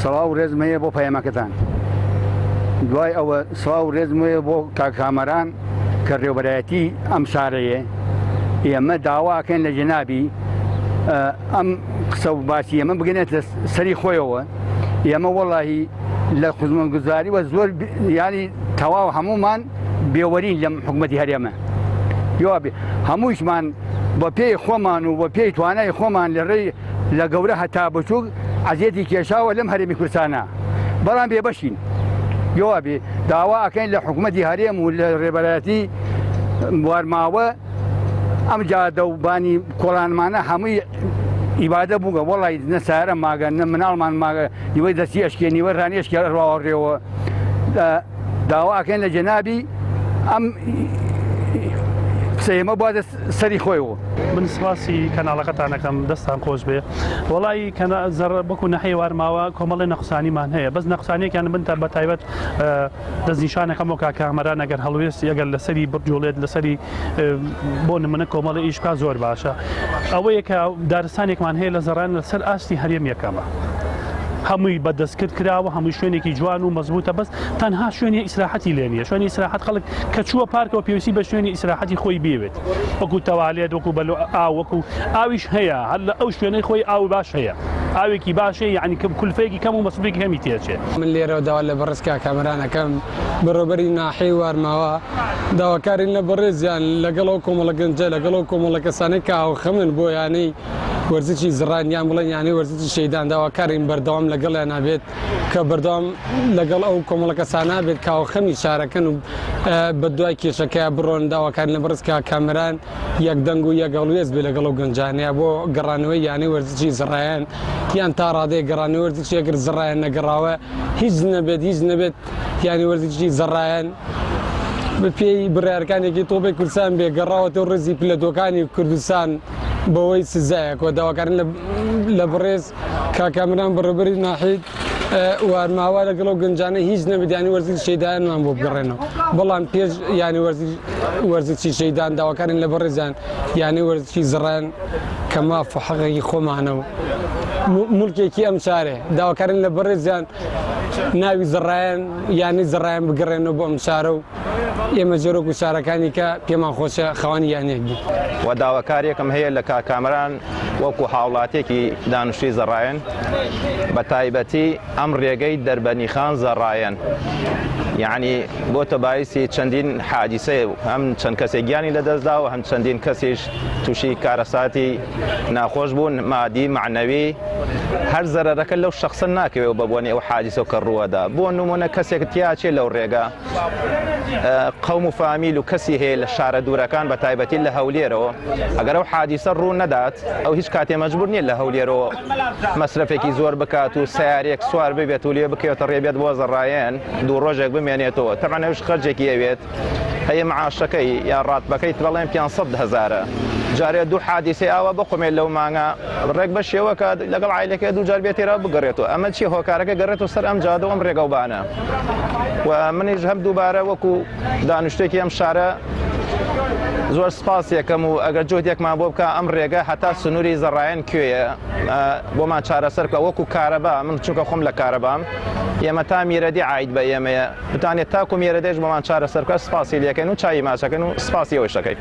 سڵاو و ڕێزم هەیە بۆ پەیامەکەتان. دوای ئەوە سڵاو و ڕێزم هەیە بۆ کاک کامەران کە ڕێوبەرایەتی ئەم شارەیە. ئێمە داوا ئەکەین لە جەنابی ئەم قسە و باسی ئێمە بگەنێتە سەری خۆیەوە. ئێمە وەڵاهی لە خزمەتگوزاری وە زۆر یانی تەواو هەموومان بێوەرین لەم حکومەتی هەرێمە. یوابێ هەموویشمان بە پێی خۆمان و بە پێی توانای خۆمان لە ڕێی لە گەورە هەتا بچووک عەزێتی کێشاوە لەم هەرێمی کوردستانە بەڵام بێبەشین یوابێ داوا ئەکەین لە حکومەتی هەرێم و لە ڕێبەرایەتی وارماوە ئەم جادە و بانی کۆڵانمانە هەمووی ئیبادە بووگە وەڵی نە سارە ماگە نە مناڵمان ماگە نیوەی دەستی ئەشکێ نیوە ڕانی ئەشکێ ڕواوە ڕێوە داوا ئەکەین لە جەنابی ئەم قسەیەمە بواتە سەری خۆیەوە. من سپاسی کەناڵەکەتان ئەکەم دەستان خۆش بێ وەڵی کەنا زەڕ وەکو نەحەی وارماوە کۆمەڵێ نەقسانیمان هەیە بەس نەقسانێکیان من تا بە تایبەت دەستنیشانەکەم بۆ کاک کامەران ئەگەر هەڵوێستی ئەگەر لەسەری بجوڵێت لەسەری بۆ نمونە کۆمەڵی ئیش بکات زۆر باشە ئەوەیە کە دارستانێکمان هەیە لە زەڕان لەسەر ئاستی هەرێم یەکەمە هەمووی بە دەستکرد کراوە هەمووی شوێنێکی جوان و مەزبوتە بەس تەنها شوێنی ئیسراحەتی لێ نییە شوێنی ئیسراحەت خەڵک کە چووە پارکەوە پێویستی بە شوێنی ئیسراحەتی خۆی بێوێت وەکو تەوالێت وەکو بەلو ئاو وەکو ئاویش هەیە هەر لە ئەو شوێنەی خۆی ئاو باش هەیە ئاوێکی باشە یعنی کەم کولفەیەکی کەم و مەسرفێکی کەمی تێچێ. من لێرەوە داوا لە بەڕێز کاک کامەران ئەکەم بەڕێوەبەری ناحیەی وارماوە داواکارین لە بەڕێزیان لەگەڵ ئەو کۆمەڵە گەنجە لەگەڵ ئەو کۆمەڵە کەسانەی کە هاوخەمن بۆ یانەی وەرزشی زڕان یان بڵێن یانەی وەرزشی شەیدان داواکارین بەردەوام لەگەڵیانا بێت کە بەردەوام لەگەڵ ئەو کۆمەڵە کەسانە بێت کە هاوخەمی شارەکەن و بە دوای کێشەکەیا بڕۆن داواکارین لە بەڕێز کاک کامەران یەک دەنگ و یەک هەڵوێست بێ لەگەڵ ئەو گەنجانەیە بۆ گەڕانەوەی یانەی وەرزشی زڕایەن یان تا ڕادەیەک گەڕانەوەی وەرزشی ئەگەر زڕایەن نەگەڕاوە هیچ نەبێت هیچ نەبێت یانەی وەرزشی زڕایەن بە پێی بڕیارەکانێکی تۆپی کوردستان بێ گەڕاوەتەوە ڕیزی پلە دووەکانی کوردستان بەوەی سزایەک و داواکارن لە بەڕێز کاک کامەران بەڕێوەبەری ناحیەی وارماوە لەگەڵ ئەو گەنجانە هیچ نەبێت یانی وەرزشی شەیدانمان بۆ بگەڕێنەوە بەڵام پێش یانی وەرزشی شەیدان داواکارین لە بەڕێزیان یانی وەرزشی زڕان کە ماف و حەقێکی خۆمانە و مڵکێکی ئەم شارێ داواکارین لە بەڕێزیان ناوی زڕایان یانی زڕایان بگەڕێنەوە بۆ ئەم شارە و ئێمە جۆرۆک و شارەکانی کە پێمان خۆشە خاوەنی یانەیەک بین. و داواکاریەکم هەیە لە کاک کامەران وەکو هاوڵاتیەکی دانشتوی زەڕایەن بە تایبەتی ئەم ڕێگەی دەربەنیخان زەڕایەن یعنی بۆتە باعیسی چەندین حادیسەیە و هەم چەند کەسێک گیانی لەدەستدا و هەم چەندین کەسیش تووشی کارەساتی ناخۆش بوون مادی معنەوی هەر زەرەرەکە لەو شخصە ناکەوێت بە بۆنی ئەو حادیسە کە ڕووەدا بۆ نمونە کەسێک تیاچێ لەو ڕێگا قەوم و فامیل و کەسی هەیە لە شارە دوورەکان بە تایبەتی لە هەولێرەوە ئەگەر ئەو حادیسە ڕوو نەدات ئەو هیچ کاتێ مەجبور نییە لە هەولێرەوە مەسرەفێکی زۆر بکات و سیارێک سوار ببێت و لێ بکەوێتە ڕێبێت بۆ زەڕایەن دوو ڕۆژێک بمێنێتەوە تەبعەن ئەوش خەرجێکی ئەوێت هەیە معاشەکەی یا ڕاتبەکەی بەڵێن 500 هەزارە جارێ دوو حادیسەی ئاوا بخۆمێت لەو مانگە ڕێک بە شێوەکە لەگەڵ عیلەکە دوو جار بێتێرا بگەڕێتەوە ئەمە چی هۆکارەکە گەڕێتەوە سەر ئەم جادە و ئەم ڕێگەوبانە و منیش هەم دووبارە وەکو دانیشتێکی ئەم شارە زۆر سپاس یەکەم و ئەگەر جۆتێکمان بۆ بکە ئەم ڕێگە هەتا سنووری زەڕایەن کوێیە بۆمان چارەسەر بکە وەکو کارەبا من چونکە خۆم لە کارەبام ئێمە تا میرەدی عاید بە ئێمەیە بتانێت تاکو میرەدێش بۆمان چارەسەر بکە سپاسی لەکەن و چای ماچەکەن و سپاسی ئەوەش دەکەین.